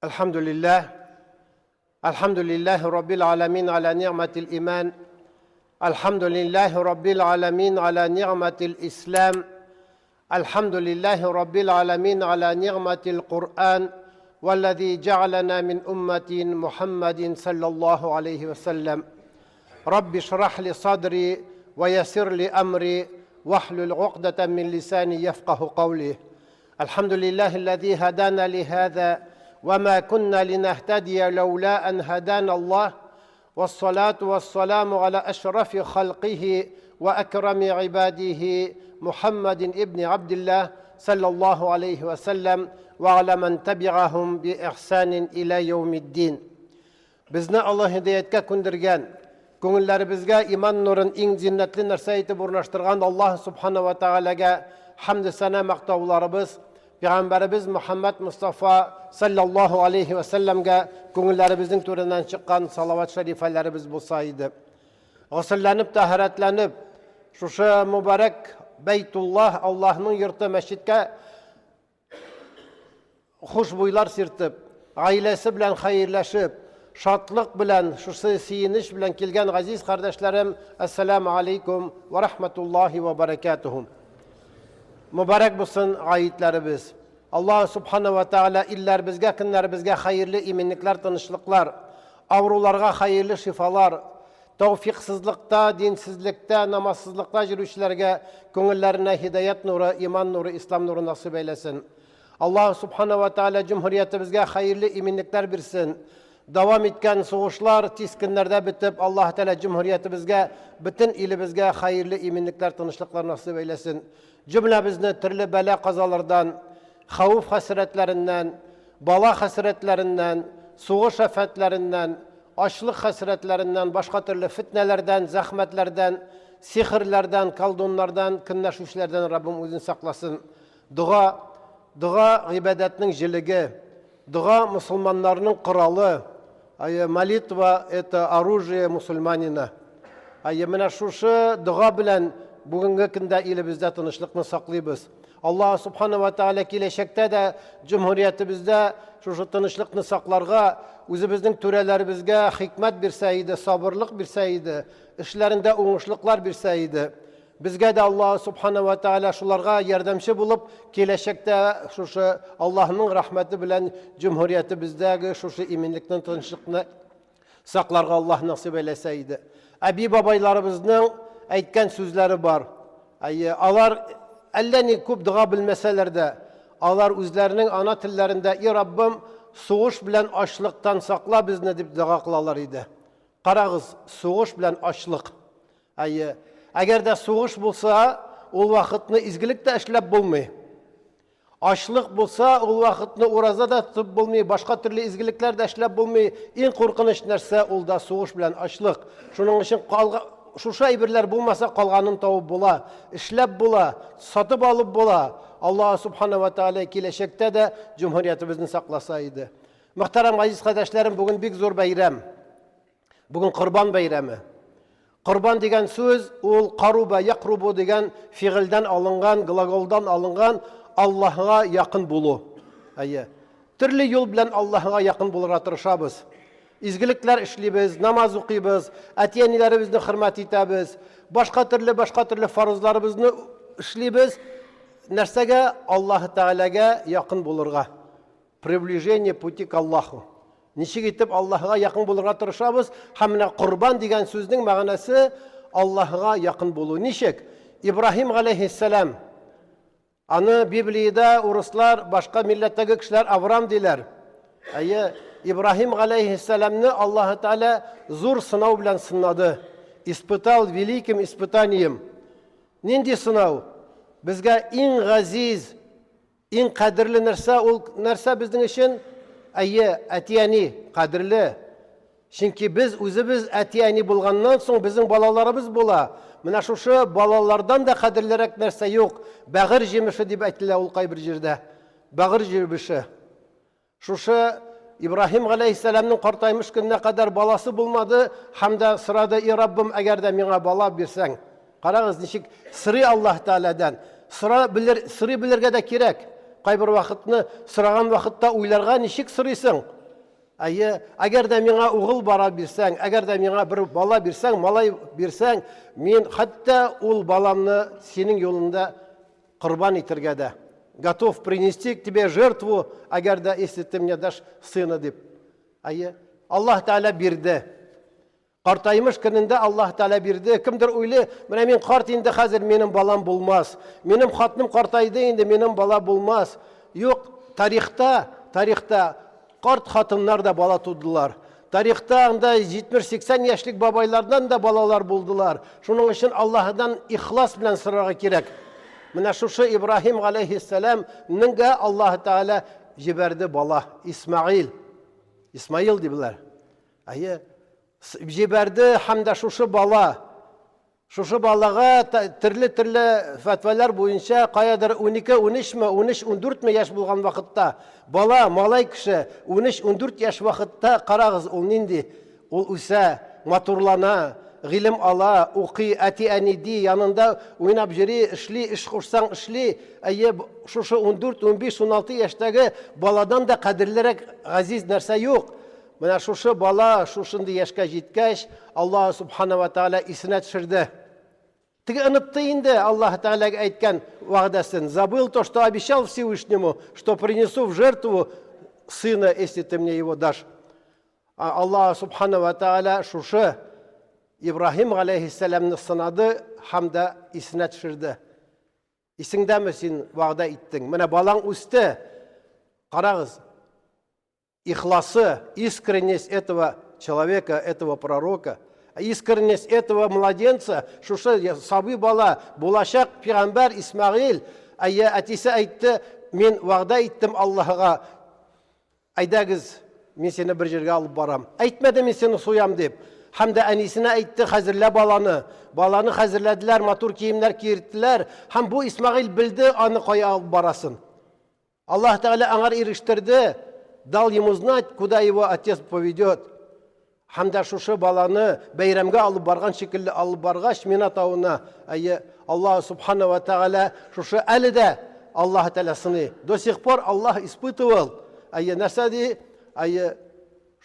الحمد لله الحمد لله رب العالمين على نعمة الإيمان الحمد لله رب العالمين على نعمة الإسلام الحمد لله رب العالمين على نعمة القرآن والذي جعلنا من أمة محمد صلى الله عليه وسلم رب اشرح لي صدري ويسر لي أمري واحلل عقدة من لساني يفقه قولي الحمد لله الذي هدانا لهذا وما كنا لنهتدي لولا أن هدانا الله والصلاة والسلام على أشرف خلقه وأكرم عباده محمد ابن عبد الله صلى الله عليه وسلم وعلى من تبعهم بإحسان إلى يوم الدين Безне Аллаһ һидаяткә күндергән, күңелләребезгә иман нурын иң зиннәтле нәрсә итеп урнаштырган Аллаһ Субхана ва Тәгаләгә хәмде сәна мактауларыбыз, Пәйгамбәребез Мөхәммәд Мостафа саллаллаһу алейхи ва сәлләмгә күңелләребезнең түреннән чыккан салават шәрифәләребез булса иде. Госелләнеп, тәһарәтләнеп, шушы мөбарәк Бәйтуллаһ, Аллаһның йорты мәчеткә хушбуйлар сиртеп, гаиләсе белән хәерләшеп, шатлык белән, шушы сөенеч белән килгән газиз кардәшләрем, әссәламу алейкум ва рахматуллахи ва баракатуху. Мөбарәк булсын гаетләребез. Аллаһ субхана ва тааля илләребезгә, көннәребезгә хәерле иминлекләр, тынычлыклар, авыруларга хәерле шифалар, тәүфиксызлыкта, динсезлектә, намазсызлыкта йөрүчеләргә күңелләренә һидаят нуры, иман нуры, ислам нуры насыйп әйләсен. Аллаһ субхана ва тааля җөмһүриятебезгә хәерле иминлекләр бирсен. Дәвам иткән сугышлар тиз көннәрдә бетеп, Аллаһ Тәгалә җөмһүриятебезгә, бөтен илебезгә хәерле иминлекләр, тынычлыклар насыйп әйләсен. Җөмләбезне төрле бәла-казалардан, хәвеф хәсрәтләреннән, бала хәсрәтләреннән, сугыш афәтләреннән, ачлык хәсрәтләреннән, башка төрле фетнәләрдән, зәхмәтләрдән, сихерләрдән, колдуннардан, көнләшүчеләрдән Раббым үзен сакласын. Дога, дога гыйбадәтнең җелеге. Дога мусульманнарның коралы. Әйе, молитва это оружие мусульманина. Әйе, менә шушы дога белән бүгенге көндә илебездә тынычлыкны саклыйбыз. Аллаһ субхана ва тааля киләчәктә дә җөмһүриятебездә шушы тынычлыкны сакларга, үзебезнең түрәләребезгә хикмәт бирсә иде, сабырлык бирсә иде, эшләрендә уңышлыклар бирсә иде. Безгә дә Аллаһ субхана ва тааля шуларга ярдәмче булып, киләчәктә шушы Аллаһның рәхмәте белән җөмһүриятебездәге шушы иминлекне, тынычлыкны сакларга Аллаһ насыйп әйләсә иде. Әби-бабайларыбызның әйткән сүзләре бар. Әйе, алар әллә ни күп дога белмәсәләр дә, алар үзләренең ана телләрендә, И Раббым, сугыш белән ачлыктан сакла безне, дип дога кылалар иде. Карагыз, сугыш белән ачлык. Әйе, әгәр дә сугыш булса, ул вакытны изгелек тә эшләп булмый. Ачлык булса, ул вакытны ураза да тотып булмый, башка төрле изгелекләр дә эшләп булмый. Иң куркыныч нәрсә ул да сугыш белән ачлык. Шуның өчен калга, шушы әйберләр булмаса, калганын табып була, эшләп була, сатып алып була. Аллаһ субхана ва тааля киләчәктә дә җөмһүриятебезне сакласа иде. Мөхтәрәм газиз кардәшләрем, бүген бик зур бәйрәм. Бүген Корбан бәйрәме. Корбан дигән сүз ул каруба якрубу дигән фигыльдән алынган, глаголдан алынган Аллаһга якын булу. Әйе. Төрле юл белән Аллаһга якын булырга тырышабыз. Изгелекләр эшлибез, намаз укыйбыз, әти-әниләребезне хөрмәт итәбез, башка төрле башка төрле фарызларыбызны эшлибез. Нәрсәгә? Аллаһ Тәгаләгә якын булырга. Приближение пути к Аллаху. Ничек итеп Аллаһыга якын булырга тырышабыз? Һәм менә корбан дигән сүзнең мәгънәсе Аллаһыга якын булу. Ничек? Ибраһим галәйһиссәлам аны Библиядә урыслар, башка милләттәге кешеләр Авраам диләр. Әйе, Ибраһим галәйһиссәламны Аллаһы Тәгалә зур сынау белән сынады. Испытал великим испытанием. Нинди сынау? Безгә иң газиз Иң кадерле нәрсә ул нәрсә безнең өчен? Әйе, әти-әни кадерле. Чөнки без үзебез әти-әни булганнан соң безнең балаларыбыз була. Менә шушы балалардан да кадерлерәк нәрсә юк. Бәгырь җимеше дип әйтелә ул кайбер җирдә. Бәгырь җимеше. Шушы Ибраһим галәйһиссәламнең картаймыш көненә кадәр баласы булмады һәм дә сорады, И Раббым, әгәр дә миңа бала бирсәң. Карагыз, ничек сорый Аллаһ Тәгаләдән. Сора белер, сорый белергә дә кирәк. Кайбер вакытны сораган вакытта уйларга ничек сорыйсың? Әйе, әгәр дә миңа угыл бара бирсәң, әгәр дә миңа бер бала бирсәң, малай бирсәң, мин хәтта ул баламны синең юлыңда корбан итергә дә готов принести к тебе жертву, әгәр дә если ты мне дашь сына дип. Әйе, Аллаһ Тәгалә бирде. Картаймыш көнендә Аллаһ Тәгалә бирде. Кемдер уйлый, менә мин карт инде хәзер минем балам булмас. Минем хатыным картайды инде, минем бала булмас. Юк, тарихта, тарихта карт хатыннар да бала тудылар. Тарихта анда 70-80 яшьлек бабайлардан да балалар булдылар. Шуның өчен Аллаһыдан ихлас белән сорарга кирәк. Менә шушы Ибраһим галәйһиссәламнең Аллаһ Тәгалә җибәрде бала Исмаил. Исмаил диделәр. Әйе, җибәрде һәм дә шушы бала, шушы балага төрле-төрле фәтвәләр буенча каядыр 12, 13 ме, 13, 14 ме яшь булган вакытта, бала, малай кеше 13, 14 яшь вакытта, карагыз, ул нинди, ул үсә, матурлана, гыйлем ала, укый, әти-әни ди, янында уйнап йөри, эшли, эш кушсаң эшли. Әйе, шушы 14, 15, 16 яшьтәге баладан да кадерлерәк газиз нәрсә юк. Менә шушы бала шушындый яшькә җиткәч, Аллаһ Субхана ва Тааля исенә төшерде. Теге онытты инде Аллаһ Тәгаләгә әйткән вәгъдәсен. Забыл то, что обещал Всевышнему, что принесу в жертву сына, если ты мне его дашь. Аллаһ Субхана ва Тааля шушы Ибраһим галәйһиссәламны сынады һәм дә исенә төшерде. Исеңдәме син вәгъдә иттең? Менә балаң үсте. Карагыз, Ихласы, искренность этого человека, этого пророка, искренность этого младенца, шушы сабый бала, булачак пигамбәр Исмагыйль, әйе, әтисе әйтте, мин вәгъдә иттем Аллаһыга, әйдәгез, мин сине бер җиргә алып барам. Әйтмәде, мин сине суям дип. Һәм дә әнисенә әйтте, хәзерлә баланы. Баланы хәзерләделәр, матур киемнәр киерттеләр. Һәм бу Исмагыйль белде аны кая алып барасын. Аллаһ Тәгалә аңар ирештерде, дал ему знать, куда его отец поведет. Һәм дә шушы баланы бәйрәмгә алып барган шикелле алып баргач, Мина тавына, әйе, Аллаһ Субхана ва Тәгалә шушы әле дә Аллаһ Тәгалә сыный. До сих пор Аллаһ испытывал. Әйе, нәрсә ди? Әйе,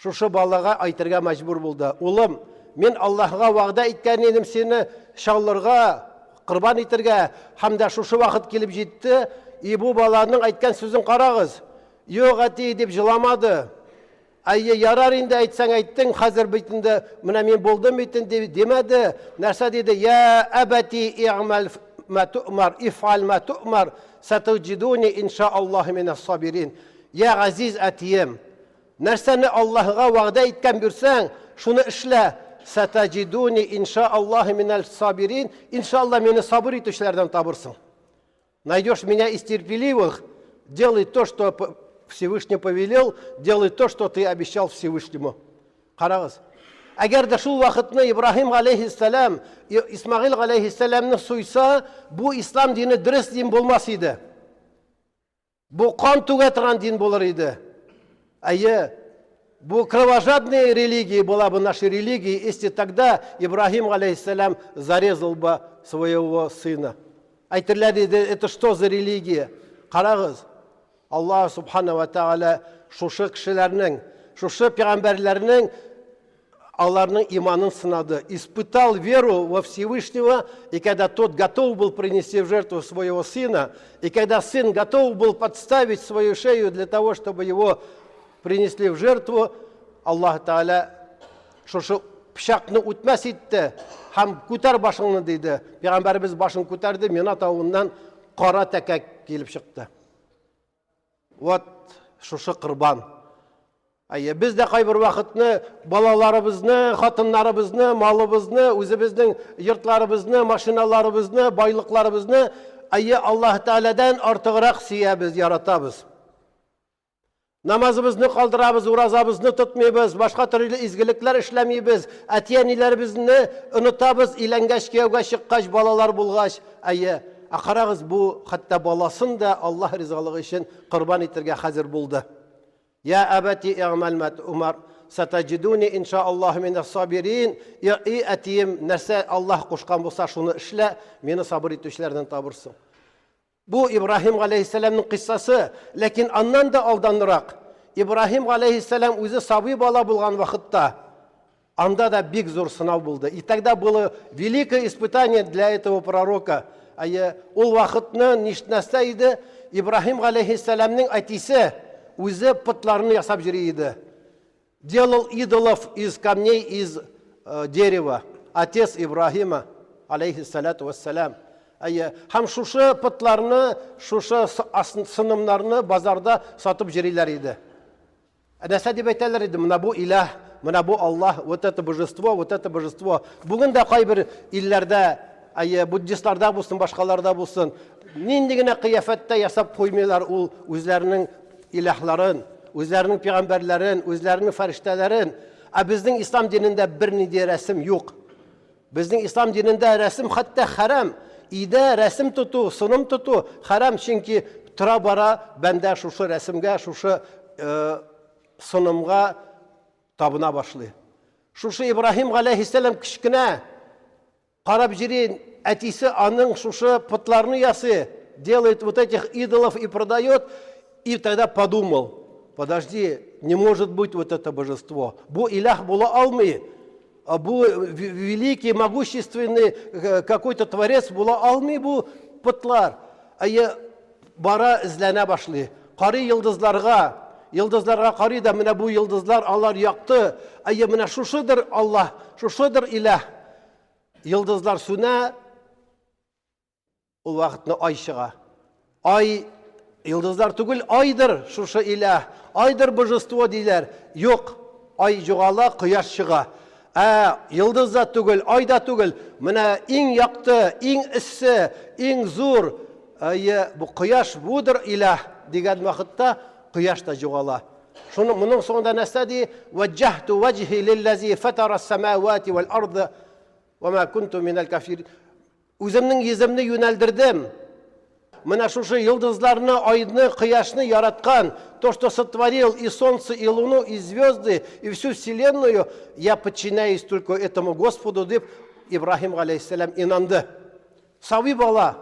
Шушы балага әйтергә мәҗбүр булды. Улым, мин Аллаһыга вәгъдә иткән идем сине чалырга, корбан итергә, һәм дә шушы вакыт килеп җитте, и бу баланың әйткән сүзен карагыз. Юк, әти, дип җыламады. Әйе, ярар инде, әйтсәң әйттең, хәзер бит инде, менә мин булдым бит инде, димәде. Нәрсә диде? Я әбәти игъмәл ма ту'мар, иф'аль ма ту'мар, сатаҗидуни инша Аллаһу минәс сабирин. Я газиз әтием, Нәрсәне Аллаһыга вәгъдә иткән бирсәң, шуны эшлә. Сатаҗидуни инша Аллаһи минәл сабирин. Иншалла мине сабыр итүчеләрдән табырсың. Найдешь меня из терпеливых, делай то, что Всевышний повелел, делай то, что ты обещал Всевышнему. Карагыз. Әгәр дә шул вакытны Ибраһим галәйһиссәлам, Исмагыйл галәйһиссәламны суйса, бу ислам дине дөрес дин булмас иде. Бу кан түгә торган дин булыр иде. Әйе, бу кровожадная религия была бы нашей религией, если тогда Ибрахим, алейхиссалям, зарезал бы своего сына. Әйтерләр иде, это что за религия? Карагыз, Аллаһ Субхана ва Тааля шушы кешеләрнең, шушы пәйгамбәрләрнең аларның иманын сынады. Испытал веру во Всевышнего, и когда тот готов был принести в жертву своего сына, и когда сын готов был подставить свою шею для того, чтобы его принесли в жертву, Аллаһ Тәгалә шушы пычакны үтмәс итте һәм күтәр башыңны диде. Пәйгамбәребез башын күтәрде, Мина тавыннан кара тәкә килеп чыкты. Вот шушы корбан. Әйе, без дә кайбер вакытны балаларыбызны, хатыннарыбызны, малыбызны, үзебезнең йортларыбызны, машиналарыбызны, байлыкларыбызны, әйе, Аллаһ Тәгаләдән артыграк сөябез, яратабыз. Намазыбызны калдырабыз, уразабызны тотмыйбыз, башка төрле изгелекләр эшләмибез, әти-әниләребезне онытабыз, өйләнгәч, кияүгә чыккач, балалар булгач, әйе. Ә карагыз, бу хәтта баласын да Аллаһ ризалыгы өчен корбан итергә хәзер булды. Я әбәти игъмәл мә ту'мар, сатаҗидуни инша Аллаһу минәс сабирин. И әтием, нәрсә Аллаһ кушкан булса, шуны эшлә, мине сабыр итүчеләрдән табырсың. Бу Ибраһим галәйһиссәламнең кыйссасы, ләкин аннан да алданрак. Ибраһим галәйһиссәлам үзе сабый бала булган вакытта, анда да бик зур сынау булды. И тогда было великое испытание для этого пророка. Әйе, ул вакытны нәрсә иде? Ибраһим галәйһиссәламнең әтисе үзе потларны ясап йөри иде. Делал идолов из камней, из дерева. Отец Ибраһима, алейхиссалату вассалам. Әйе, һәм шушы потларны, шушы сынымнарны базарда сатып йөриләр иде. Нәрсә дип әйтәләр иде? Менә бу иләһ, менә бу Аллаһ, вот это божество, вот это божество. Бүген дә кайбер илләрдә, әйе, буддистларда булсын, башкаларда булсын, нинди генә кыяфәттә ясап куймыйлар ул үзләренең иләһларын, үзләренең пәйгамбәрләрен, үзләренең фәрештәләрен. Ә безнең ислам динендә бернинди рәсем юк. Безнең ислам динендә рәсем хәтта хәрам. Өйдә рәсем тоту, сыным тоту хәрам, чөнки тора-бара бәндә шушы рәсемгә, шушы э, сынымга табына башлый. Шушы Ибраһим галәйһиссәлам кечкенә карап йөри, әтисе аның шушы потларны ясый, делает вот этих идолов и продает, и тогда подумал, подожди, не может быть вот это божество. Бу илях була алмый. Бу великий, могущественный э, какой-то творец була алмый бу потлар. Әйе, бара эзләнә башлый. Карый йолдызларга, йолдызларга карый да, менә бу йолдызлар, алар якты. Әйе, менә шушыдыр Аллаһ, шушыдыр иләһ. Йолдызлар сүнә, ул вакытны ай чыга. Ай йолдызлар түгел, айдыр шушы иләһ, айдыр божество диләр. Юк, ай югала, кояш чыга. Ә йолдыз да түгел, ай да түгел, менә иң якты, иң эссе, иң зур, әйе, бу кояш будыр иләһ дигән вакытта кояш та югала. Шуның моның соңында нәрсә ди? Ваҗҗаһту ваҗһи лиллази фатара ас-самавати вал арда ва ма кунту минәл кафирин. Үземнең йөземне юнәлдердем. Менә шушы йолдызларны, айны, кояшны яраткан, то, что сотворил и солнце, и луну, и звезды, и всю вселенную, я подчиняюсь только этому Господу, дип Ибраһим галәйһиссәлам инанды. Сабый бала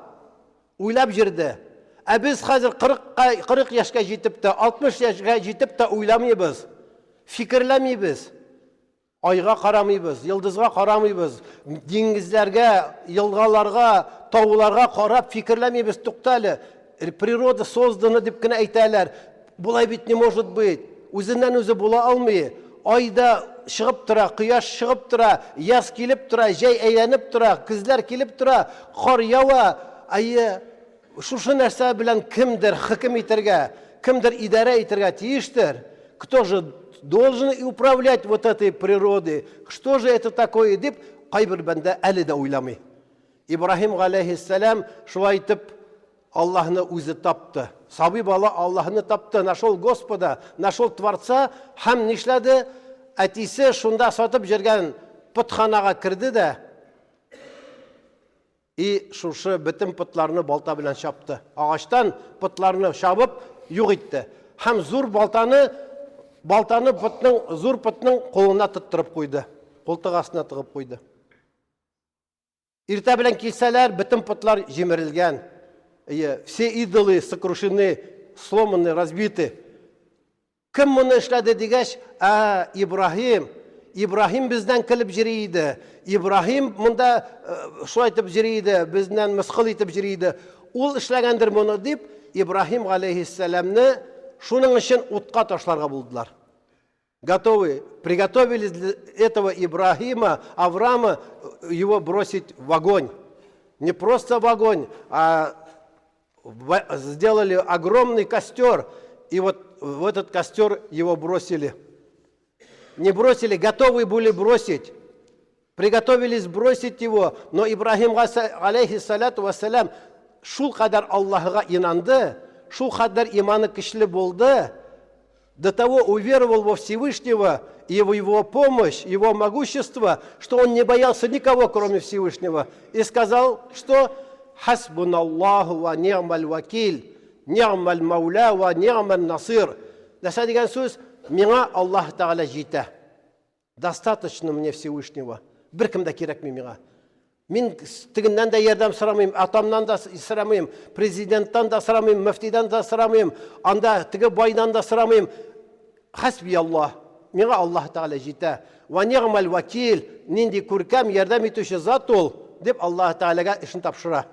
уйлап йөрде. Ә без хәзер 40 40 яшькә җитеп тә, 60 яшькә җитеп тә уйламыйбыз, фикерләмибез. Айга карамыйбыз, йолдызга карамыйбыз, диңгезләргә, елгаларга, тауларга карап фикерләмибез. Тукта әле, природа создана дип кенә әйтәләр. Болай бит не может быть. Үзеннән үзе була алмый. Ай да чыгып тора, кояш чыгып тора, яз килеп тора, җәй әйләнеп тора, көзләр килеп тора, кар ява. Әйе, шушы нәрсә белән кемдер хөкем итәргә, кемдер идарә итәргә тиештер. Кто же должен и управлять вот этой природой? Что же это такое дип, кайбер бәндә әле дә уйламый. Ибраһим галәйһиссәлам шулай итеп Аллаһны үзе тапты. Сабый бала Аллаһны тапты, нашел Господа, нашел Творца һәм нишләде? Әтисе шунда сатып җөргән потханага керде дә, И шушы бөтен потларны балта белән чапты. Агачтан потларны чабып юк итте. Һәм зур балтаны балтаны потның зур потның кулына тоттырып куйды. Култык астына тыгып куйды. Иртә белән килсәләр, бөтен потлар җимерелгән. Ие, все идолы сокрушены, сломаны, разбиты. Кем моны эшләде дигәч, ә, Ибраһим. Ибраһим бездән көлеп йөри иде. Ибраһим монда э, шулай итеп йөри иде, бездән мыскыл итеп йөри иде. Ул эшләгәндер моны дип, Ибраһим галәйһиссәламне шуның өчен утка ташларга булдылар. Готовы, приготовились для этого Ибрахима, Авраама, э, его бросить в огонь. Не просто в огонь, а сделали огромный костер, и вот в этот костер его бросили. Не бросили, готовы были бросить. Приготовились бросить его, но Ибрахим, алейхиссалату вассалям, шул кадәр Аллаһыга инанды, шул кадәр иманы көчле булды, до того уверовал во Всевышнего и в его помощь, его могущество, что он не боялся никого, кроме Всевышнего. И сказал, что «Хасбуналлаху ва ни'маль вакиль, ни'маль мауля ва ни'маль насир». Нәрсә дигән сүз? Миңа Аллаһ Тәгалә җитә. Достаточно мне Всевышнего. Беркем дә кирәкми миңа. Мин тегеннән дә ярдәм сорамыйм, атамнан да сорамыйм, президенттан да сорамыйм, мөфтидән дә сорамыйм, анда теге байдан да сорамыйм. Хәсби Аллаһ, миңа Аллаһ Тәгалә җитә. Вә нигъмәл вәкил, нинди күркәм ярдәм итүче зат ул, дип Аллаһ Тәгаләгә эшен тапшыра.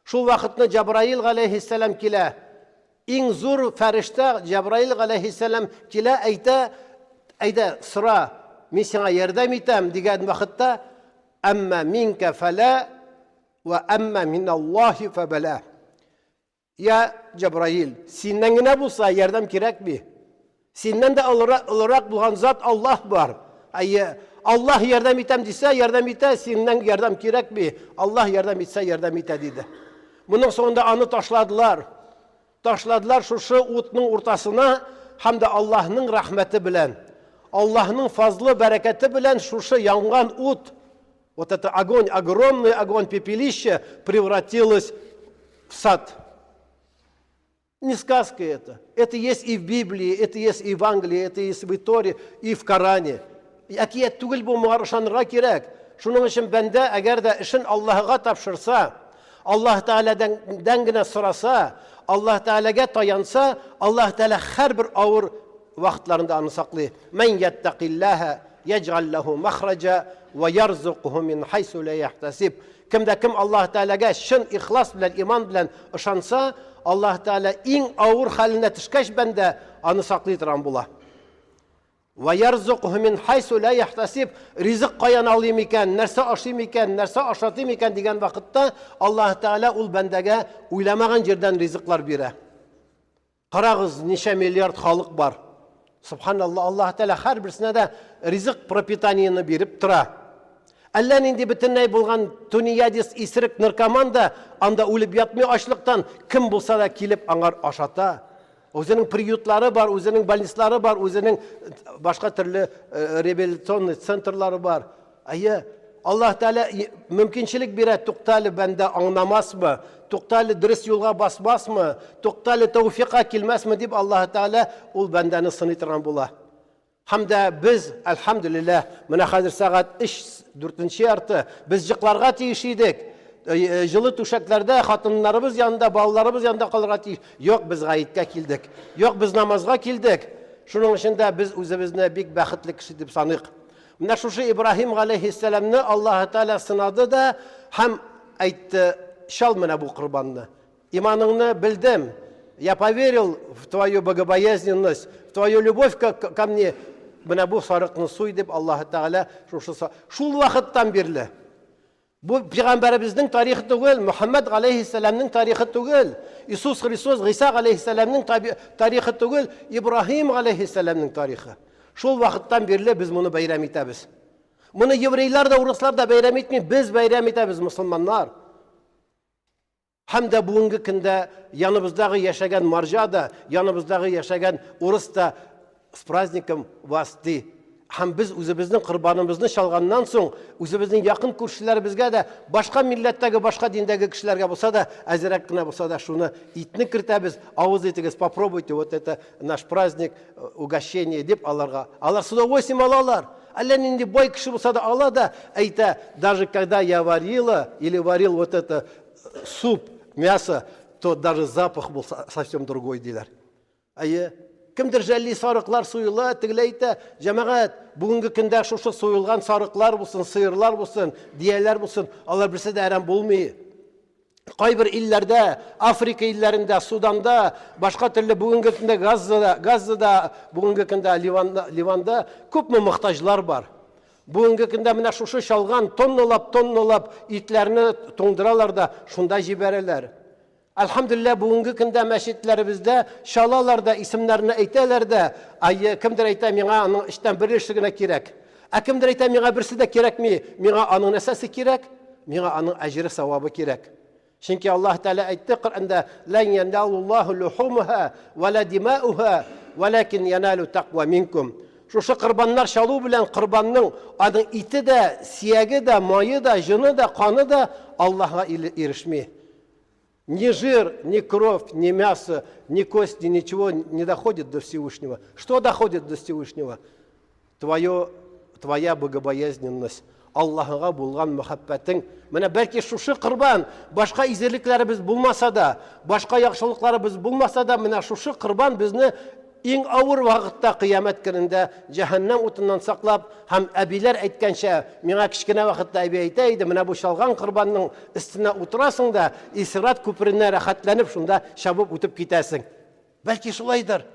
Шул вакытны Җабраил галәйһиссәлам килә. Иң зур фәрештә Җабраил галәйһиссәлам килә, әйтә, әйдә, сора, мин сиңа ярдәм итәм, дигән вакытта, әмма минкә фәлә вә әмма миналлаһи фәбәлә. Я, Җәбраил, синнән генә булса, ярдәм кирәкми. Синнән дә олырак, олырак булган зат Аллаһ бар. Әйе, Аллаһ ярдәм итәм дисә, ярдәм итә, синнән ярдәм кирәкми. Аллаһ ярдәм итсә, ярдәм итә, диде. Моның соңында аны ташладылар. Ташладылар шушы утның уртасына һәм дә Аллаһның рәхмәте белән, Аллаһның фазлы бәрәкәте белән шушы янган ут, вот это огонь, огромный огонь, пепелище превратилось в сад. Не сказка это. Это есть и в Библии, это есть и в Англии, это есть в Торе, и в Коране. Әкият түгел бу, моңа ышанырга кирәк. Шуның өчен бәндә, әгәр дә эшен Аллаһыга тапшырса, Аллаһ Тәгаләдән генә сораса, Аллаһ Тәгаләгә таянса, Аллаһ Тәгалә һәрбер авыр вакытларында аны саклый. Мән яттакиллаһа яҗгал ләһу махраҗа ва ярзукһу мин хайсу ла яхтасиб. Кем дә кем Аллаһ Тәгаләгә чын ихлас белән, иман белән ышанса, Аллаһ Тәгалә иң авыр хәленә төшкәч бәндә аны саклый торган була. Ва ярзукһу мин хайсу ла яхтасиб. Ризык каян алыйм икән, нәрсә ашыйм икән, нәрсә ашатыйм икән дигән вакытта Аллаһ Тәгалә ул бәндәгә уйламаган җирдән ризыклар бирә. Карагыз, ничә миллиард халык бар. Субханалла, Аллаһ Тәгалә һәрберсенә дә ризык пропитаниене биреп тора. Әллә нинди бөтенләй булган тунеядец, исерек, наркоман да анда үлеп ятмый ачлыктан, кем булса да килеп аңар ашата. Үзенең приютлары бар, үзенең больницалары бар, үзенең башка төрле реабилитационный центрлары бар. Әйе, Аллаһ Тәгалә мөмкинчелек бирә, туктале, бәндә аңламасмы, туктале, дөрес юлга басмасмы, туктале, тәүфикка килмәсме дип Аллаһ Тәгалә ул бәндәне сыный торган була. Һәм дә без, әлхәмдүлилләһ, менә хәзер сәгать өч, дүртенче ярты, без җыкларга тиеш идек. Җылы түшәкләрдә хатыннарыбыз янында, балаларыбыз янында калырга тиеш. Юк, без гаеткә килдек. Юк, без намазга килдек. Шуның өчен дә без үзебезне бик бәхетле кеше дип саныйк. Менә шушы Ибраһим галәйһиссәламне Аллаһы Тәгалә сынады да һәм әйтте, чал менә бу корбанны. Иманыңны белдем. Я поверил в твою богобоязненность, в твою любовь ко, ко мне. Менә бу сарыкны суй дип Аллаһы Тәгалә шушы шул вакыттан бирле Бу пәйгамбәребезнең тарихы түгел, Мөхәммәд галәйһиссәламнең тарихы түгел, Иисус Христос, Гыйса галәйһиссәламнең тарихы түгел, Ибраһим галәйһиссәламнең тарихы. Шул вакыттан бирле без моны бәйрәм итәбез. Моны еврейлар да, урыслар да бәйрәм итми, без бәйрәм итәбез, мусульманнар. Һәм дә бүгенге көндә яныбыздагы яшәгән марҗа да, яныбыздагы яшәгән урыс та с праздником вас ди. Һәм без үзебезнең корбаныбызны чалганнан соң, үзебезнең якын күршеләребезгә дә, башка милләттәге, башка диндәге кешеләргә булса да, әзерәк кенә булса да шуны итне кертәбез, авыз итегез, попробуйте, вот это наш праздник, угощение дип аларга. Алар с удовольствием алалар. Әллә нинди бай кеше булса да ала да әйтә, даже когда я варила или варил вот это суп, мясо, то даже запах был совсем другой, диләр. Әйе, кемдер жәлли сарыклар суела, тегеләй әйтә, җәмәгать, бүгенге көндә шушы суелган сарыклар булсын, сыерлар булсын, дияләр булсын, алар берсе дә әрәм булмый. Кайбер илләрдә, Африка илләрендә, Суданда, башка төрле бүгенге көндә Газзада, Газзада, бүгенге көндә Ливанда, Ливанда күпме мохтаҗлар бар. Бүгенге көндә менә шушы чалган тонналап-тонналап итләрне туңдыралар да, шунда җибәрәләр. Әлхәмдүлилләһ, бүгенге көндә мәчетләребездә чалалар да, исемнәрне әйтәләр дә, ай, кемдер әйтә, миңа аның эчтән бер өлеше генә кирәк. Ә кемдер әйтә, миңа берсе дә кирәкми, миңа аның нәрсәсе кирәк? Миңа аның әҗере, савабы кирәк. Чөнки Аллаһ Тәгалә әйтте Коръәндә, "Лән яналуллаһу лухумуха ва ла димауха, валакин яналу таква минкум." Шушы корбаннар чалу белән корбанның аның ите дә, сияге дә, мае да, җоны да, каны да Аллаһга ирешми. Ни жир, ни кровь, ни мясо, ни кости, ничего не доходит до Всевышнего. Что доходит до Всевышнего? Твое, твоя богобоязненность, Аллаһыга булган мәхәббәтең. Менә бәлки шушы корбан, башка изгелекләребез булмаса да, башка яхшылыкларыбыз булмаса да, менә шушы корбан безне Иң авыр вакытта кыямәт көнендә җәһәннәм утыннан саклап һәм әбиләр әйткәнчә, миңа кечкенә вакытта әби әйтә иде, менә бу чалган корбанның өстенә утырасың да, и сират күперенә рәхәтләнеп шунда чабып үтеп китәсең. Бәлки шулайдыр.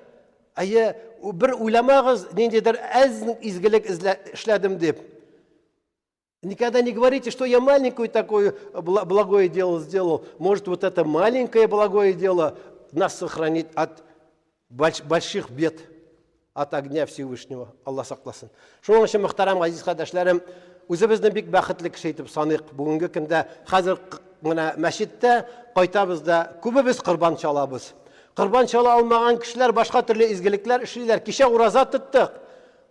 Әйе, бер уйламагыз, ниндидер әз изгелек эшләдем дип. Никогда не говорите, что я маленькую такое благое дело сделал. Может, вот это маленькое благое дело нас сохранит от больших бед, от огня Всевышнего. Алла сакласын. Шуның өчен, мөхтәрәм газиз кардәшләрем, үзебезне бик бәхетле кеше итеп саныйк. Бүгенге көндә хәзер менә мәчеттә кайтабыз да, күбебез корбан чалабыз. Корбан чала алмаган кешеләр башка төрле изгелекләр эшлиләр. Кичә ураза тоттык.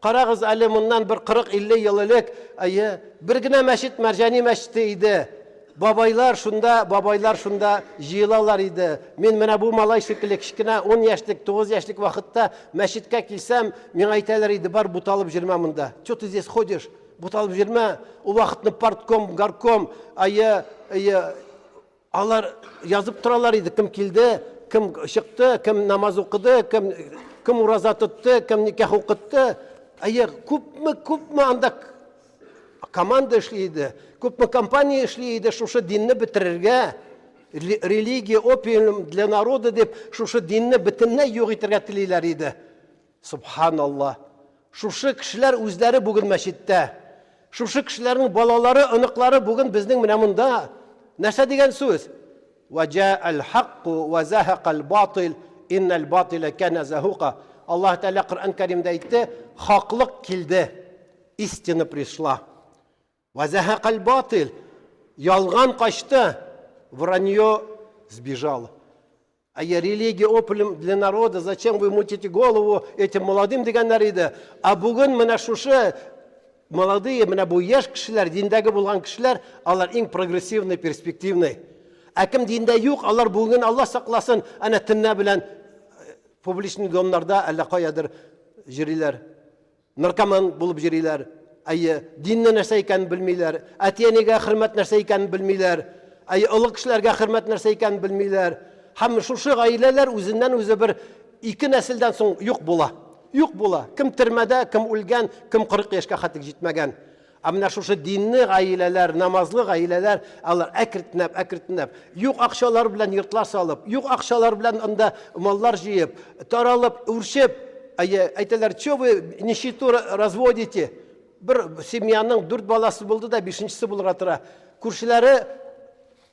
Карагыз әле, моннан бер 40-50 ел элек, әйе, бер генә мәчет Мәрҗани мәчете иде. Бабайлар шунда, бабайлар шунда җыелалар иде. Мин менә бу малай шикелле кечкенә 10 яшьлек, 9 яшьлек вакытта мәчеткә килсәм, миңа әйтәләр иде, бар буталып йөрмә монда. Чё ты здесь ходишь? Буталып йөрмә. Ул вакытны партком, горком, әйе, әйе, Алар язып торалар иде, кем килде, кем чыкты, кем намаз укыды, кем кем ураза тотты, кем никах укытты. Әйе, күпме, күпме анда команда эшли иде, күпме компания эшли иде шушы динне бетерергә, религия опиум для народа дип, шушы динне бөтенләй юк итәргә телиләр иде. Субханалла. Шушы кешеләр үзләре бүген мәчеттә. Шушы кешеләрнең балалары, оныклары бүген безнең менә монда. Нәрсә дигән сүз? Вә җаәл хакку вә зәһәкәл батил, иннәл батилә кәнә зәһука. Аллаһ Тәгалә Коръән Кәримдә әйтте, хаклык килде. Истина пришла. Вә зәһәкәл батил, ялган качты. Вранье сбежало. А я религия опиум для народа, зачем вы мутите голову этим молодым дигәннәр иде. А бүген менә шушы молодые, менә бу яшь кешеләр, диндәге булган кешеләр, алар иң прогрессивный, перспективный. Ә кем диндә юк, алар бүген Алла сакласын, әнә төнлә белән э, публичный домнарда әллә каядыр йөриләр. Наркоман булып йөриләр. Әйе, динне нәрсә икәнен белмиләр. Әти-әнигә хөрмәт нәрсә икәнен белмиләр. Әйе, олы кешеләргә хөрмәт нәрсә икәнен белмиләр. Һәм шушы гаиләләр үзеннән-үзе бер ике нәселдән соң юк була. Юк була. Кем төрмәдә, кем үлгән, кем 40 яшькә хәтлек җитмәгән. Ә менә шушы динле гаиләләр, намазлы гаиләләр, алар әкренләп, әкренләп, юк акчалар белән йортлар салып, юк акчалар белән анда маллар җыеп, таралып, үрчеп, әйе, әйтәләр, че вы нищету разводите? Бер семьяның дүрт баласы булды да, бишенчесе булырга тора. Күршеләре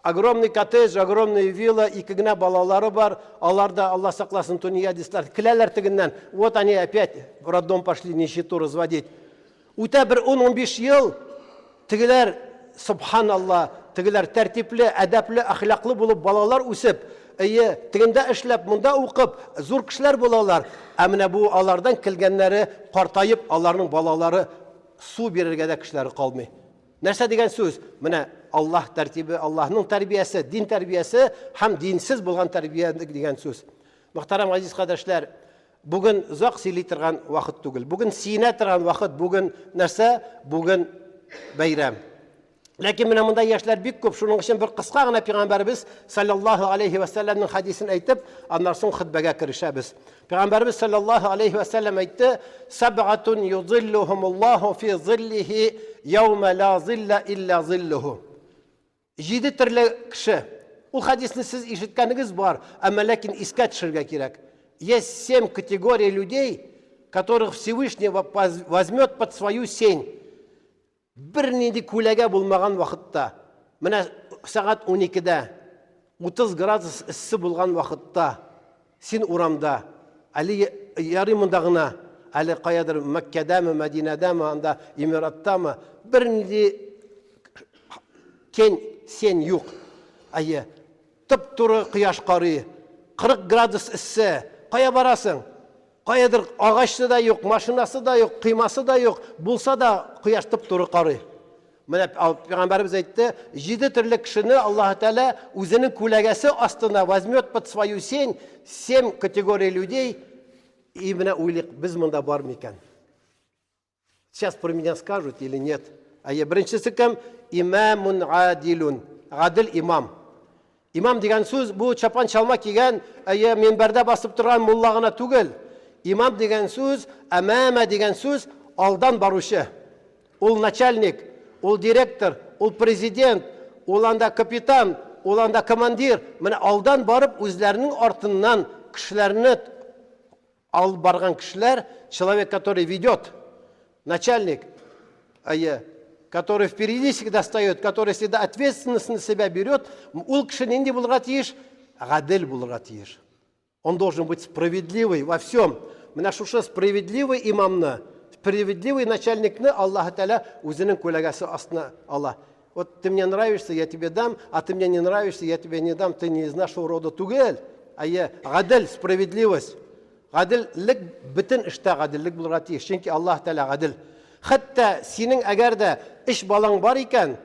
огромный коттедж, огромный вилла, ике генә балалары бар, алар да, Алла сакласын, тунеядецлар, көләләр тегеннән. Вот они опять в роддом пошли нищету разводить. Үтә бер ун-унбиш ел, тегеләр, сөбханалла, тегеләр тәртипле, әдәпле, әхлаклы булып балалар үсеп, әйе, тегендә эшләп, монда укып, зур кешеләр булалар. Ә менә бу алардан килгәннәре картаеп, аларның балалары су бирергә дә кешеләре калмый. Нәрсә дигән сүз? Менә Аллаһ тәртибе, Аллаһның тәрбиясе, дин тәрбиясе һәм динсез булган тәрбия дигән сүз. Мөхтәрәм газиз кардәшләр, Бүген озак сөйли торган вакыт түгел. Бүген сөенә торган вакыт, бүген нәрсә? Бүген бәйрәм. Ләкин менә монда яшьләр бик күп, шуның өчен бер кыска гына пәйгамбәребез саллаллаһу алейхи ва сәлламның хадисен әйтеп, аннан соң хөтбәгә керешәбез. Пәйгамбәребез саллаллаһу алейхи ва сәллам әйтте: "Саб'атун юзиллухумуллаһу фи зиллихи яума ла зилла илля зиллуху." Җиде төрле кеше. Ул хәдисне сез ишеткәнегез бар, әмма ләкин искә төшерергә кирәк. Есть семь категорий людей, которых Всевышний возьмет под свою сень. Бернинди күләгә булмаган вакытта, менә сәгать 12-дә 30 градус эссе булган вакытта, Син урамда, әле ярый монда гына, әле каядыр Мәккәдәме, Мәдинәдәме, анда Эмираттамы, бернинди тень, сень юк. Әйе, тып-туры кояш карый, 40 градус эссе, кая барасың? Каядыр агачы да юк, машинасы да юк, коймасы да юк, булса да кояш тып-туры карый. Менә пәйгамбәребез әйтте, җиде төрле кешене Аллаһ Тәгалә үзенең күләгәсе астына возьмет под свою сень, семь категорий людей. И менә уйлыйк, без монда бар микән? Сейчас про меня скажут или нет? А я беренчесе кем? Имамун адилун. Гадел имам. Имам дигән сүз бу чапан чалма кигән, әйе, минбәрдә басып торган мулла гына түгел. Имам дигән сүз, әмәмә дигән сүз, алдан баручы. Ул начальник, ул директор, ул президент, ул анда капитан, ул анда командир. Менә алдан барып үзләренең артыннан кешеләрне алып барган кешеләр, человек, который ведет, начальник, әйе, который впереди всегда стоит, который всегда ответственность на себя берет, ул кеше нинди булырга тиеш? Гадел булырга тиеш. Он должен быть справедливый во всем. Менә шушы справедливый имамны, справедливый начальникны Аллаһ Тәгалә үзенең күләгәсе астына ала. Вот ты мне нравишься, я тебе дам, а ты мне не нравишься, я тебе не дам, ты не из нашего рода түгел. Әйе, гадел, справедливость. Гаделлек бөтен эштә гаделлек булырга тиеш, чөнки Аллаһ Тәгалә гадел. Хәтта синең әгәр дә өч балаң бар икән,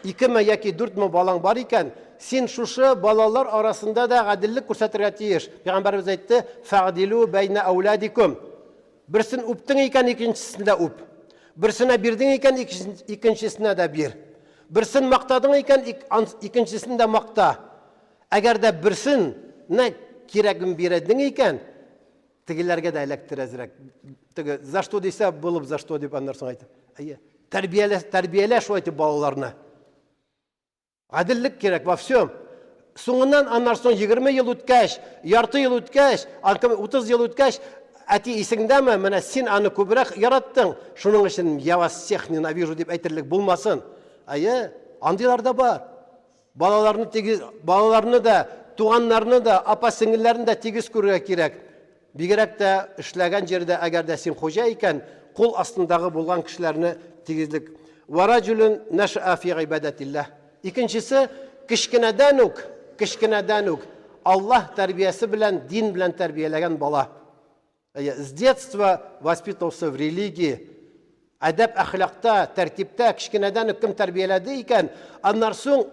икеме яки дүртме балаң бар икән, син шушы балалар арасында да гаделлек күрсәтергә тиеш. Пәйгамбәребез әйтте, Фәгъдилү бәйнә әүлядикум. Берсен үптең икән, икенчесен дә үп. Берсенә бирдең икән, икенчесенә дә бир. Берсен мактадың икән, икенчесен дә макта. Әгәр дә берсенә кирәген бирдең икән, тегеләргә дә эләктер әзрәк. Теге за что дисә, булып за что дип аннан соң әйтеп. Әйе. Тәрбиялә, тәрбиялә шулай итеп балаларны. Гаделлек кирәк во всем. Соңыннан аннан соң 20 ел үткәч, ярты ел үткәч, 30 ел үткәч, әти исеңдәме, менә син аны күбрәк яраттың, шуның өчен я вас всех ненавижу дип әйтерлек булмасын. Әйе, андыйлар да бар. Балаларны тигез, балаларны да, туганнарны да, апа-сеңелләрне дә тигез күрергә кирәк. Бигрәк тә эшләгән җирдә, әгәр дә син хуҗа икән, кул астындагы булган кешеләрне тигезлек. Ва раҗулун нашаа фи гыйбадәтилләһ. Икенчесе, кечкенәдән үк, кечкенәдән үк Аллаһ тәрбиясе белән, дин белән тәрбияләгән бала. Әйе, с детства воспитывался в религии. Әдәп әхлакта, тәртиптә кечкенәдән үк кем тәрбияләде икән, аннан соң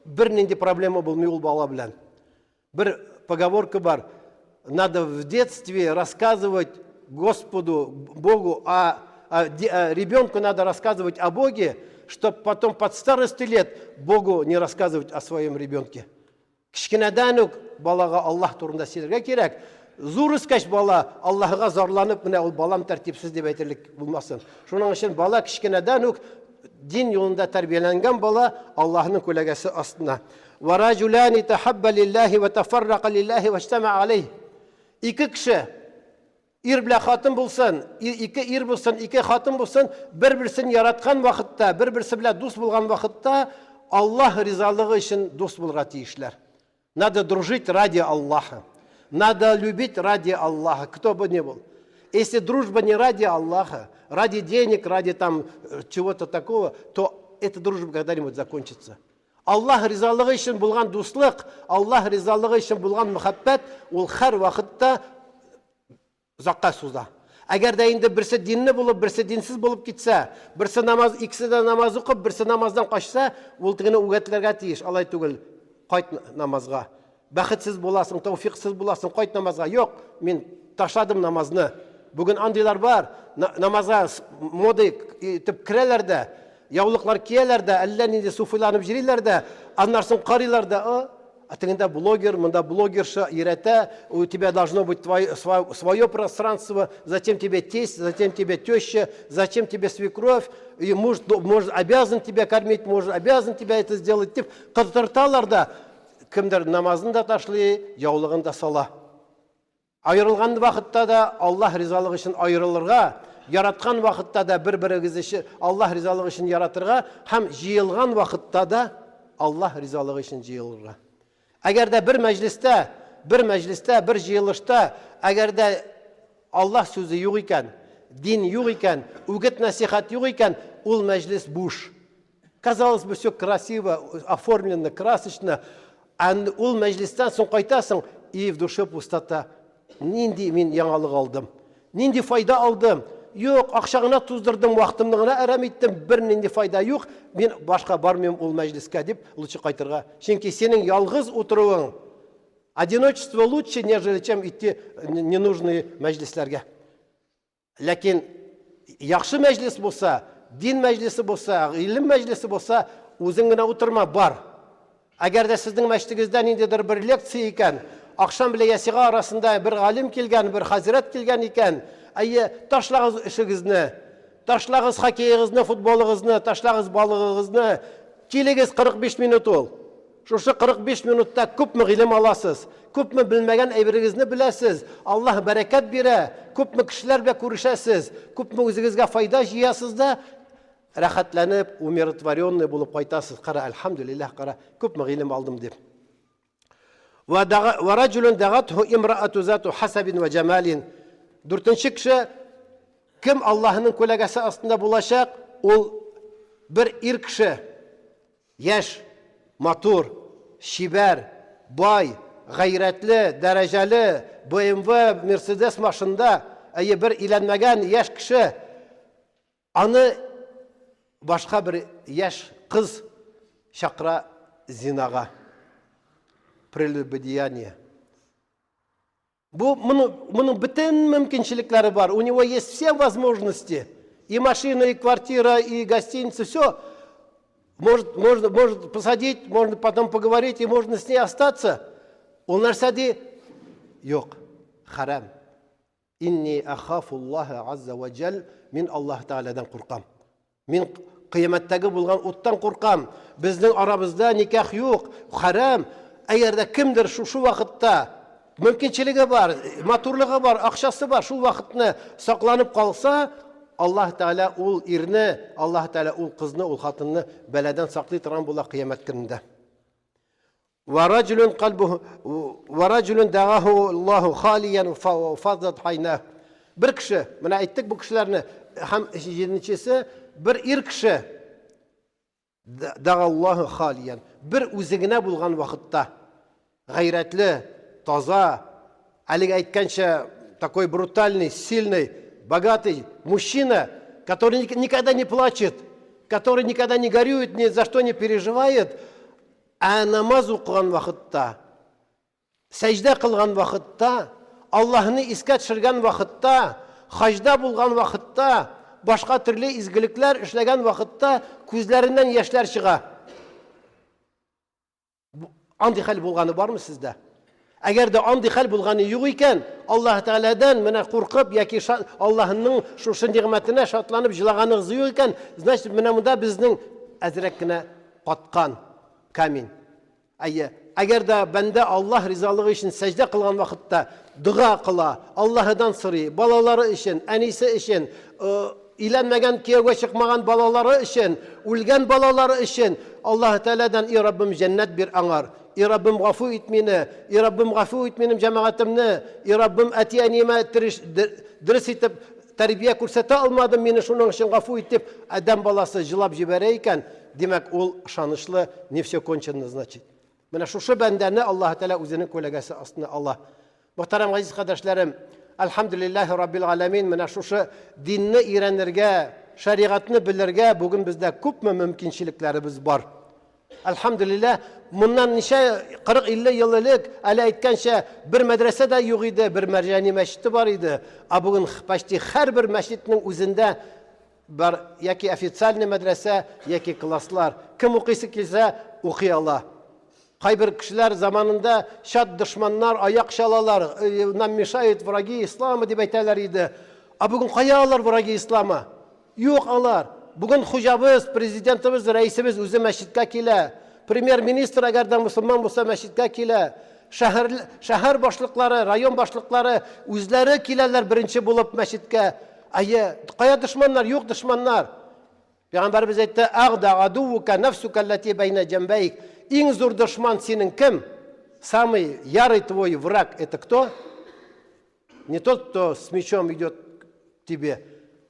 бернинди проблема булмый ул бала белән. Бер поговорка бар, надо в детстве рассказывать Господу, Богу, а ребенку надо рассказывать о Боге, чтобы потом под старости лет Богу не рассказывать о своем ребенке. Кечкенәдән үк балага Аллаһ турында сөйләргә кирәк. Зур үскәч бала Аллаһыга зарланып, менә ул балам тәртипсез дип әйтерлек булмасын. Шуның өчен бала кечкенәдән үк дин юлында тәрбияләнгән бала Аллаһның күләгәсе астына. Ва раҗулани тахабба лиллаһи ва тафаррака лиллаһи ва иҗтамаа алейһ. Ике кеше ир белән хатын булсын, ике ир булсын, ике хатын булсын, бер-берсен яраткан вакытта, бер-берсе белән дус булган вакытта Аллаһ ризалыгы өчен дус булырга тиешләр. Надо дружить ради Аллаха. Надо любить ради Аллаха, кто бы ни был. Если дружба не ради Аллаха, ради денег, ради там чего-то такого, то эта дружба когда-нибудь закончится. Аллаһ ризалыгы өчен булган дуслык, Аллаһ ризалыгы өчен булган мәхәббәт ул һәр вакытта озакка суза. Әгәр дә инде берсе динле булып, берсе динсез булып китсә, берсе намаз, икесе дә намаз укып, берсе намаздан качса, ул тегене үгетләргә тиеш. Алай түгел, кайт намазга. Бәхетсез буласың, тәүфиксыз буласың, кайт намазга. Юк, мин ташладым намазны. Бүген андыйлар бар, намазга мода итеп керәләр дә, яулыклар кияләр дә, әллә нинди суфиланып йөриләр дә, аннан соң карыйлар да, а тегендә блогер, монда блогерша өйрәтә, у тебя должно быть твое, свое пространство, зачем тебе тесть, зачем тебе теща, зачем тебе свекровь, и муж, муж обязан тебя кормить, муж обязан тебя это сделать, дип кыздырталар да, кемдер намазын да ташлый, яулыгын да сала. Аерылган вакытта да Аллаһ ризалыгы өчен аерылырга, яраткан вакытта да бер-берегез өчен Аллаһ ризалыгы өчен яратырга һәм җыелган вакытта да Аллаһ ризалыгы өчен җыелырга. Әгәр дә бер мәҗлестә, бер мәҗлестә, бер җыелышта, әгәр дә Аллаһ сүзе юк икән, дин юк икән, үгет-нәсихәт юк икән, ул мәҗлес буш. Казалось бы, все красиво, оформлено, красочно. Ә ул мәҗлестән соң кайтасың, и в душе пустота. Нинди мин яңалык алдым? Нинди файда алдым? Юк, акча гына туздырдым, вакытымны гына әрәм иттем, бернинди файда юк. Мин башка бармыйм ул мәҗлескә дип, лучше кайтырга. Чөнки синең ялгыз утыруың, одиночество лучше, нежели чем идти ненужные мәҗлесләргә. Ләкин яхшы мәҗлес булса, дин мәҗлесе булса, гыйлем мәҗлесе булса, үзең генә утырма, бар. Әгәр дә сезнең мәчетегездә ниндидер бер лекция икән, Ахшам белән ясига арасында бер галим килгән, бер хәзрәт килгән икән. Әйе, ташлагыз эшегезне. Ташлагыз хоккеегызны, футболыгызны, ташлагыз балыгыгызны. Килегез 45 минут ул. Шушы 45 минутта күпме гыйлем аласыз, күпме белмәгән әйберегезне беләсез, Аллаһ бәрәкәт бирә, күпме кешеләр белән күрешәсез, күпме үзегезгә файда җыясыз да, рәхәтләнеп, умиротворенный булып кайтасыз. Кара, әлхәмдүлилләһ, кара, күпме гыйлем алдым дип. Вә раҗулун дәгатһу имраату зату хасабин вә җамалин. Дүртенче кеше кем Аллаһының күләгәсе астында булачак, ул бер ир кеше. Яшь, матур, чибәр, бай, гайрәтле, дәрәҗәле, BMW, Mercedes машинда, әйе, бер иләнмәгән яшь кеше. Аны башка бер яшь кыз чакыра зинага. Прелюбодеяние. Бу моның, моның бөтен мөмкинчелекләре бар. У него есть все возможности. И машина, и квартира, и гостиница, все. Может, можно, может посадить, можно потом поговорить, и можно с ней остаться. Ул нәрсә ди? Юк, хәрам. Инни ахафуллаһа азза ва җәл, мин Аллаһ Тәгаләдән куркам. Мин кыямәттәге булган уттан куркам. Безнең арабызда никах юк, хәрам. Әгәр дә кемдер шушы вакытта мөмкинчелеге бар, матурлыгы бар, акчасы бар, шул вакытны сакланып калса, Аллаһ Тәгалә ул ирне, Аллаһ Тәгалә ул кызны, ул хатынны бәладән саклый торган була кыямәт көнендә. Вә раҗулун кальбуху вә раҗулун дәгаху Аллаһу халиян фаддат айнах. Бер кеше, менә әйттек бу кешеләрне, һәм җиденчесе бер ир кеше дәгаллаһу халиян. Бер үзе генә булган вакытта гайрәтле, таза, әлеге әйткәнчә такой брутальный, сильный, богатый мужчина, который никогда не плачет, который никогда не горюет, ни за что не переживает, Ә намаз укыган вакытта, сәҗдә кылган вакытта, Аллаһны искә төшергән вакытта, хаҗда булган вакытта, башка төрле изгелекләр эшләгән вакытта күзләреннән яшьләр чыга. Андый хәл булганы бармы сездә? Әгәр дә андый хәл булганы юк икән, Аллаһ Тәгаләдән менә куркып яки Аллаһның шушы нигъмәтенә шатланып җылаганыгыз юк икән, значит, менә монда безнең әзрәк кенә каткан камень. Әйе, әгәр дә бәндә Аллаһ ризалыгы өчен сәҗдә кылган вакытта дога кыла, Аллаһыдан сорый, балалары өчен, әнисе өчен, Өйләнмәгән, кияүгә чыкмаган балалары өчен, үлгән балалары өчен Аллаһы Тәгаләдән, И Раббым, җәннәт бир аңар. И Раббым, гафу ит мине. И Раббым, гафу ит минем җәмәгатемне. И Раббым, әти-әниемә дөрес итеп тәрбия күрсәтә алмадым, мине шуның өчен гафу ит дип, адәм баласы җылап җибәрә икән, димәк, ул ышанычлы, не все кончено, значит. Менә шушы бәндәне Аллаһы Тәгалә үзенең күләгәсе астына ала. Мөхтәрәм газиз кардәшләрем, әлхәмдүлилләһи раббил галәмин, менә шушы динне өйрәнергә, шәригатьне белергә бүген бездә күпме мөмкинчелекләребез бар. Әлхәмдүлилләһ, моннан ничә 40-50 ел элек, әле әйткәнчә, бер мәдрәсә дә юк иде, бер Мәрҗани мәчете бар иде. Ә бүген почти һәрбер мәчетнең үзендә Бар яки официальный мәдрәсә, яки класслар. Кем укыйсы килсә, укый ала. Кайбер кешеләр заманында чат дошманнар аяк чалалар, э, нам мешают враги ислама дип әйтәләр иде. Ә бүген кая алар враги ислама? Юк алар. Бүген хуҗабыз, президентыбыз, рәисебез үзе мәчеткә килә. Премьер-министр әгәр дә мусульман булса мәчеткә килә. Шәһәр, шәһәр башлыклары, район башлыклары үзләре киләләр беренче булып мәчеткә. Әйе, кая дошманнар? Юк дошманнар. Пәйгамбәребез әйтте, Агда адуука нафсука аллати байна җәмбәйк. Иң зур дошман синең кем? Самый ярый твой враг это кто? Не тот, кто с мечом идет к тебе,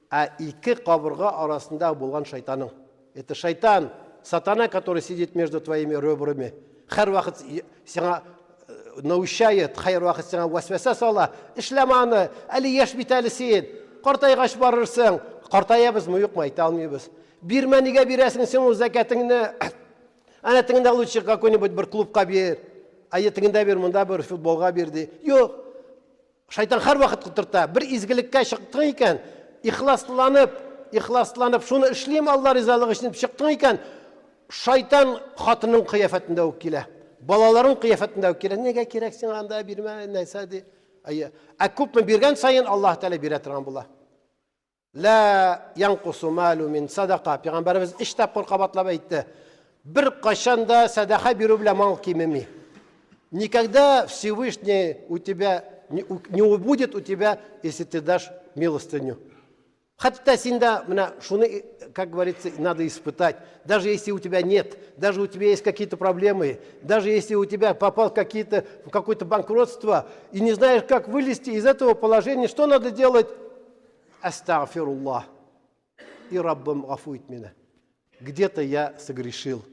а ике кабырга арасында булган шайтаның. Это шайтан, сатана, который сидит между твоими ребрами. Һәрвакыт сиңа э, наущает, һәрвакыт сиңа вәсвәсә сала. Эшләмә аны, әле яшь бит әле син. Картайгач барырсың. Картаябызмы, юкмы, әйтә алмыйбыз. Бирмә, нигә бирәсең син ул зәкәтеңне? Әнә тегендә лучше какой-нибудь бер клубка бир. Әйе, тегендә бир, монда бир, футболга бир ди. Юк. Шайтан һәрвакыт котырта. Бер изгелеккә чыктың икән, ихласланып, ихласланып, шуны эшлим Алла ризалыгы өчен дип чыктың икән, шайтан хатының кыяфәтендә үк килә. Балаларың кыяфәтендә үк килә. Нигә кирәк сиңа анда бирмә, нәрсә ди. Әйе. Ә күпме биргән саен Аллаһ Тәгалә бирә торган була. Ла янкусу малу мин садака. Пәйгамбәребез өч тапкыр кабатлап әйтте. Бер кайчан да сәдака бирү белән мал кимеми. Никогда Всевышний у тебя не, не убудет у тебя, если ты дашь милостыню. Хәтта син дә менә шуны, как говорится, надо испытать. Даже если у тебя нет, даже у тебя есть какие-то проблемы, даже если у тебя попал какие-то, в какое-то банкротство и не знаешь, как вылезти из этого положения, что надо делать? Әстәгъфируллаһ. И Раббым, гафу ит мине. Где-то я согрешил,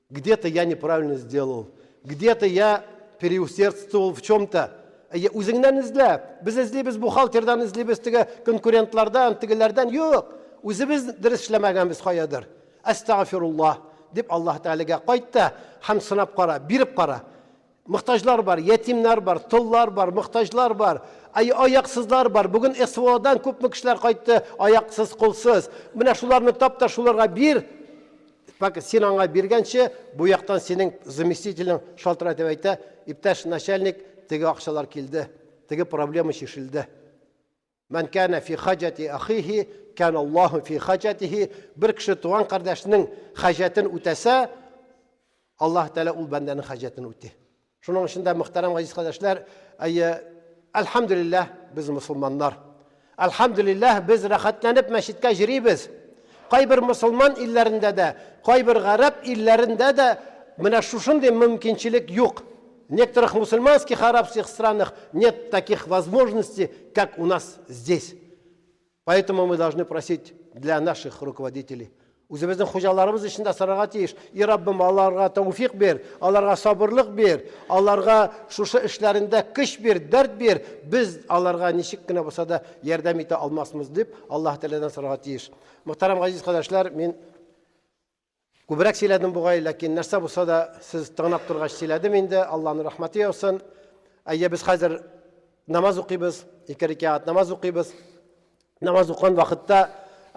где-то я неправильно сделал, где-то я переусердствовал в чем-то. Әйе, үзеңнән эзлә. Без эзлибез бухгалтердан эзлибез, теге конкурентлардан, тегеләрдән. Юк, үзебез дөрес эшләмәгәнбез каядыр. Әстәгъфируллаһ дип Аллаһ Тәгаләгә кайт та һәм сынап кара, биреп кара. Мохтаҗлар бар, ятимнәр бар, толлар бар, мохтаҗлар бар, ай, аяксызлар бар. Бүген СВОдан күпме кешеләр кайтты, аяксыз, кулсыз. Менә шуларны тап та шуларга бир. Пак син аңа биргәнче, бу яктан синең заместителең шалтыратып әйтә, иптәш начальник, теге акчалар килде, теге проблема чишелде. Мән кәнә фи хаҗәти ахихи, кән Аллаһу фи хаҗәтихи. Бер кеше туган кардәшенең хаҗәтен үтәсә, Аллаһ Тәгалә ул бәндәнең хаҗәтен үти. Шуның өчен дә, мөхтәрәм газиз кардәшләр, әйе, әлхәмдүлилләһ, без мусулманнар. Әлхәмдүлилләһ, без рәхәтләнеп мәчеткә йөрибез. Кайбер мусулман илләрендә дә, кайбер гарәп илләрендә дә менә шушындый мөмкинчелек юк. В некоторых мусульманских арабских странах нет таких возможностей, как у нас здесь. Поэтому мы должны просить для наших руководителей. Үзебезнең хуҗаларыбыз өчен дә сорарга тиеш. И Раббым, аларга тәүфик бир, аларга сабырлык бир, аларга шушы эшләрендә көч бир, дәрт бир. Без аларга ничек кенә булса да ярдәм итә алмасмыз дип Аллаһ Тәгаләдән сорарга тиеш. Мөхтәрәм газиз кардәшләр, мин Күбрәк сөйләдем бугай, ләкин нәрсә булса да сез тыңлап торгач сөйләдем инде, Аллаһның рәхмәте яусын. Әйе, без хәзер намаз укыйбыз, ике рәкәгать намаз укыйбыз. Намаз укыган вакытта